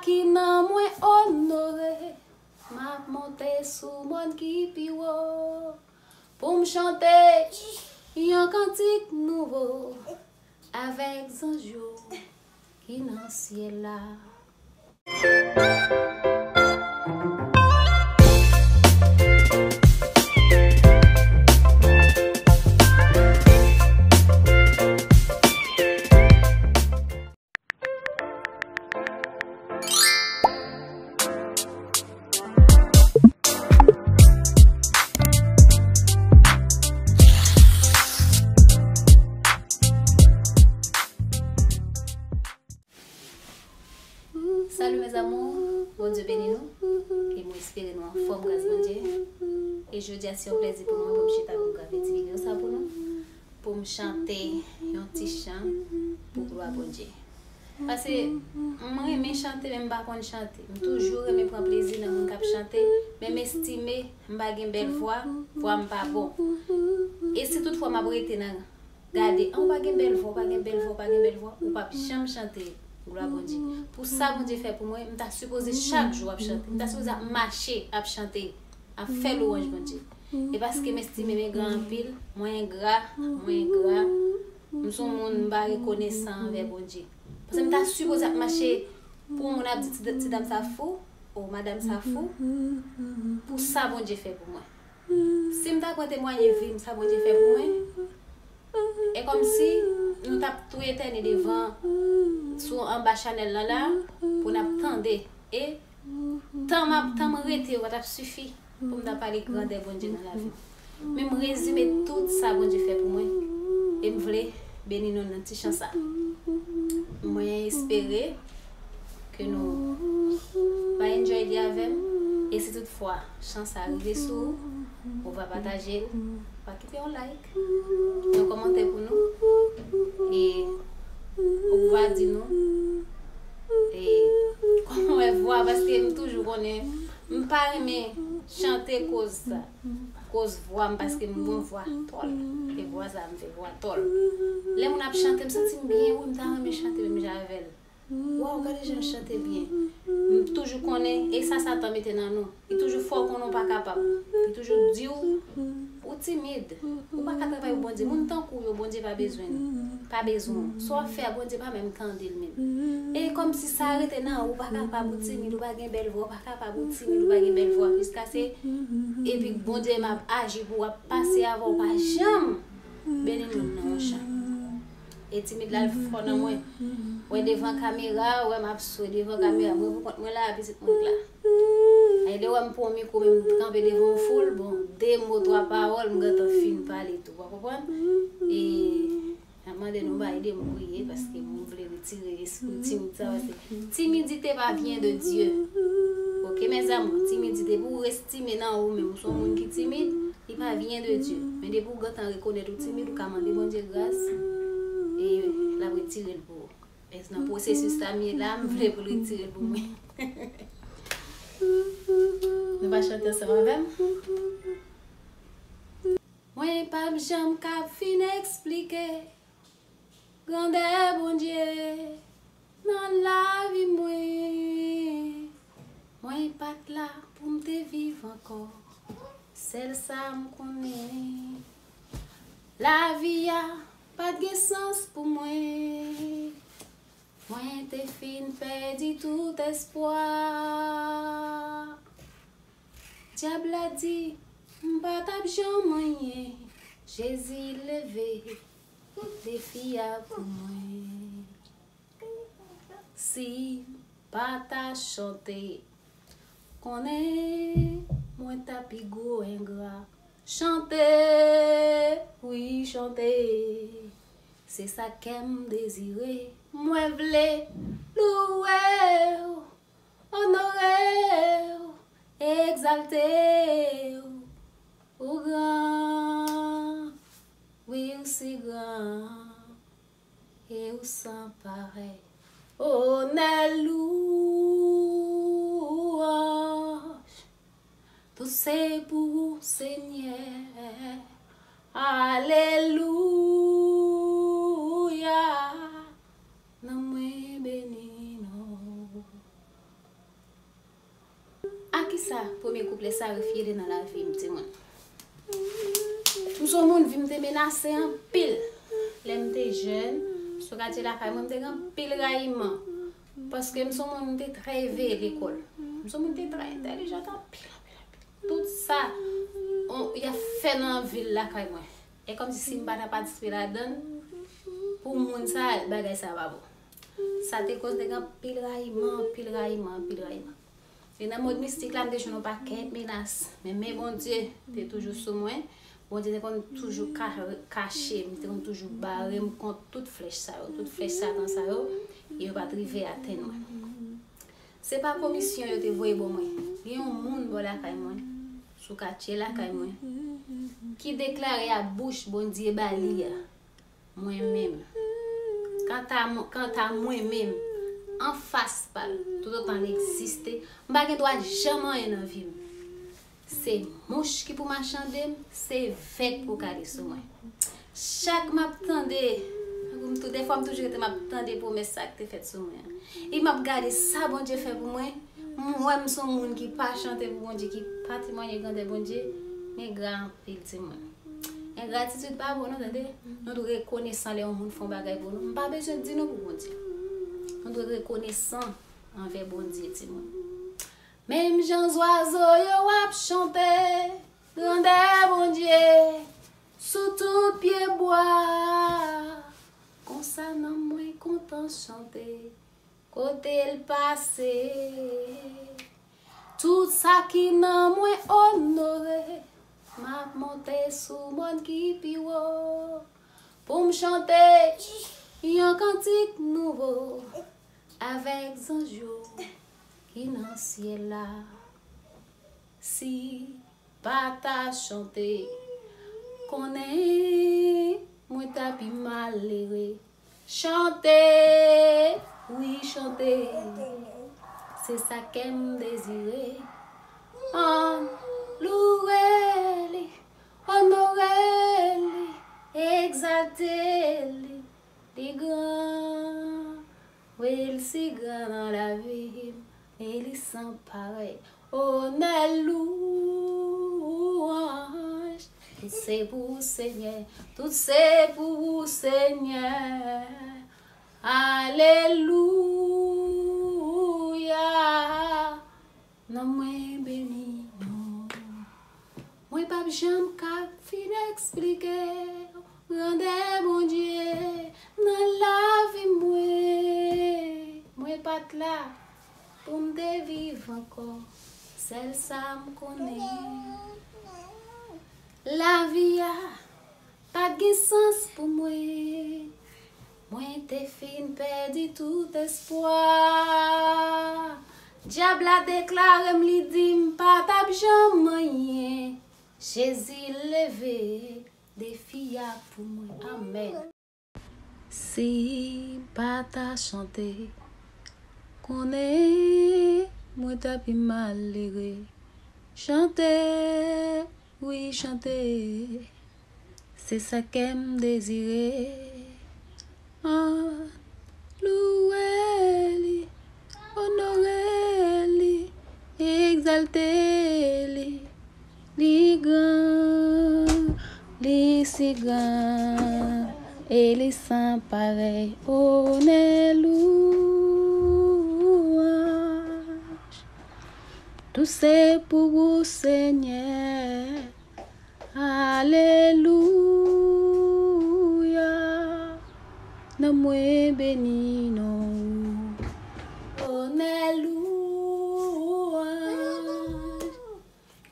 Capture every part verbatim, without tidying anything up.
Ki nan mwen onore, m ap monte sou mòn ki pi wo. Pou m chante yon kantik nouvo avèk zanj yo ki nan syèl la. Salut mes amours, Bondye beni nou. E mwen espere nou anfòm gras Bondye. E jodi a se yon plèzi pou mwen pou m chita pou m grave ti videyo sa pou nou. Pou m chante yon ti chan pou glwa Bondye. Paske m renmen chante, men m pa konn chante. M toujou renmen pran plezi nan moun k ap chante, men m estime m pa gen bèl vwa, vwa m pa bon. E si toutfwa m ap rete nan gade, an, ou pa gen bèl vwa, ou pa gen bèl vwa, ou pa gen bèl vwa, ou p ap janm chante glwa Bondye. Pou sa Bondye fè pou mwen, m ta sipoze chak jou ap chante. M ta sipoze ap mache, ap chante, ap fè lwanj Bondye. E paske m estime m engra anpil, mwen engra, mwen engra. M se yon moun m pa rekonesan anvè Bondye. Paske m ta sipoze ap mache pou yon moun ap di ti, ti dam sa fou, o madanm sa fou, pou sa Bondye fè pou mwen. Si m ta pran temwaye vi m, sa Bondye fè pou mwen, e kòmsi nou t ap tou etène devan, sou anba chanèl lan la, pou n ap tande. E tan m ap, tan m rete yo pa t ap sifi pou m ta pale grandè Bondye nan lavi m. Men m rezime tout sa Bondye fè pou mwen. E m vle beni nou nan ti chan sa. Mwen espere ke nou va enjoy li avè m. E si toutfwa chan sa rive sou ou, ou va pataje l, ou va kite yon like, yon kòmantè pou nou. E ou va di nou e kòman w wè vwa, paske m toujou konnen m pa renmen chante koz sa, koz vwa m, paske m gon vwa tòl. E vwa sa m fè vwa tòl. Lè moun ap chante, m santi m byen, wi, m ta renmen chante menm jan avè l. Waw, gade jan l chante byen. M toujou konnen, e sa Satan mete nan nou. Li toujou fè w konnen w pa kapab. Li toujou di w, ou timid. Ou pa ka travay pou Bondye. Moun tankou w yo, Bondye pa bezwen nou. Pa bezwen w. Sa w ap fè a, Bondye pa menm tande l menm. E kòmsi sa rete nan ou, ou pa kapab, ou timid, ou pa gen bèl vwa, ou pa kapab, ou timid, ou pa gen bèl vwa. Jiskaske, epi Bondye m ap aji pou w, ap pase avè w, pa janm beni moun nan yon chan. E timid la l fò nan mwen. Wè devan kamera, wè m ap swe devan kamera. Mwen pou kont mwen la, pitit mwen k la. Ay de wè m pran mikwo, men m kanpe devan yon foul, bon, de mo, twa pawòl, m gentan fin pale tou, w konprann? E m ap mande nou ba ede m priye, paske mwen vle retire espri timid sa, paske timidite pa vyen de Dye. Oke, mes amours, timidite, pou w estime nan ou menm, ou se yon moun ki timid, li pa vyen de Dye. Men depi w gentan rekonèt ou timid, ou ka mande Bondye gras, e l ap retire l pou ou. E nan pwosesis sa m ye la, m vle pou l retire l pou mwen. Nou va chante ansanm avè m? Mwen p ap janm ka fin eksplike grandè Bondye nan lavi mwen. Mwen pa t la pou m te viv ankò. Sèl sa m konnen, lavi a pa t gen sans pou mwen. Mwen te fin pèdi tout espwa. Dyab la di m pa t ap janm anyen. Jezi leve defi a pou mwen. Si m pa ta chante, konnen mwen ta pi gwo engra. Chante, wi, chante. Se sa kè m dezire. Mwen vle louwe w, onore w, egzalte w. Ou gran, wi, ou si gran. E ou san parèy. Onè, louanj, tout se pou ou, Senyè. Alelouya, nanm mwen beni non w. Sa, premye kouplè sa reflete nan lavi m, timoun. M se yon moun, vi m te menase anpil. Lè m te jèn, sou katye lakay mwen, m te gen anpil rayiman. Paske m se yon moun, m te trè eveye lekòl. M se yon moun, m te trè entèlijan anpil, anpil, anpil. Tout sa y ap fè nan vil lakay mwen. E kòmsi si m pa ta patisipe ladan l, pou moun sa, bagay sa pa bon. Sa te koz m te gen anpil rayiman, anpil rayiman, anpil rayiman. E nan mond mistik la, m te jwenn yon pakèt menas. Men men Bondye te toujou sou mwen. Bondye te konn toujou ka- kache m, li te konn toujou bare m kont tout flèch sa yo, tout flèch Satan sa yo, e yo pa t rive atenn mwen. Se pa komisyon yo te voye ban mwen. Gen yon moun bò lakay mwen, sou katye lakay mwen, ki deklare a bouch Bondye ba li a, mwen menm. Kanta, kanta mwen menm, anfas pa l, toutotan l egziste, m pa gen dwa janm anyen nan vi m. Se mouch ki pou machande m, se vè k pou kale sou mwen. Chak m ap tande, tankou m tou, defwa m toujou rete m ap tande pwomès sa k te fèt sou mwen an. E m ap gade sa Bondye fè pou mwen, m wè m se yon moun ki pa chante pou Bondye, ki pa temwaye grandè Bondye, m engra anpil, timoun. Engratitid pa bon non, tande. Nou dwe rekonesan lè yon moun fè yon bagay pou nou. M pa bezwen di nou pou Bondye. Nou dwe rekonesan anvè Bondye, timoun. Menm jan zwazo yo ap chante grandè Bondye sou tout pye bwa, konsa nanm mwen kontan chante kote l pase. Tout sa ki nan mwen onore, m ap monte sou mòn ki pi wo pou m chante yon kantik nouvo avèk zanj yo ki nan syèl la. Si pa ta chante, konnen mwen ta pi malere. Chante, wi, chante, se sa kè m dezire. Ann louwe li, onore li, egzalte li. Li gran, wi, li si gran nan lavi m, e li san parèy. Onè, louanj, tout se pou Senyè, tout se pou Senyè. Alelouya. Nanm mwen beni non. Mwen p ap janm ka fin eksplike grandè Bondye nan lavi mwen. Mwen pa t la pou m te viv ankò. Sèl sa m konnen, lavi a pa t gen sans pou mwen. Mwen te fin pèdi tout espwa. Dyab la deklare m, li di m pa t ap janm anyen. Jezi leve defi a pou mwen. Amèn. Si m pa ta chante, konnen mwen ta pi malere. Chante, wi, chante, se sa kè m dezire. Ann louwe li, onore li, egzalte li. Li gran, li si gran, e li san parèy. Onè, louanj, tout se pou ou, Senyè. Alelouya. Nanm mwen beni non ou. Onè, louanj,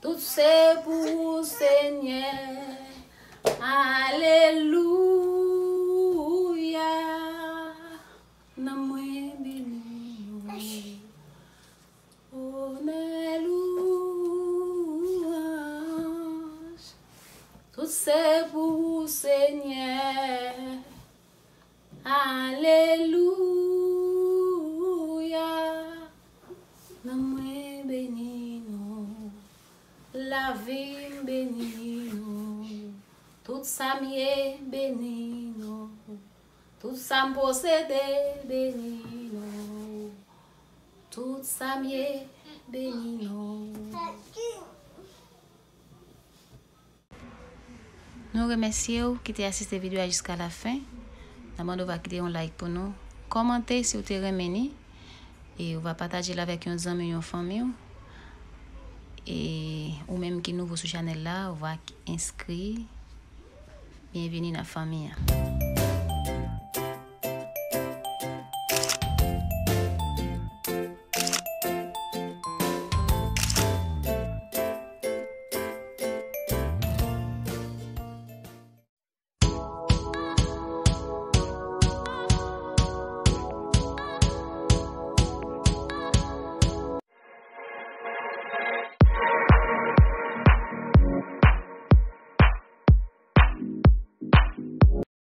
tout se pou ou, Senyè. Alelouya. Nanm mwen beni non ou. Onè, louanj, tout se pou ou, Senyè. Alelouya. Nanm mwen beni non ou. Lavi m beni non ou. Tout sa m ye beni non ou. Tout sa m posede beni non ou. Tout sa m ye Beni nou. Nou remèsye w ki te asiste videyo a jiska la fen. N ap mande w va kite yon like pou nou. Kòmante si w te renmen ni. E w va pataje l avèk yon zanmi w, yon fanmi w. E ou menm ki nouvo sou chanèl la, w va enskri. Byenveni nan fanmi an.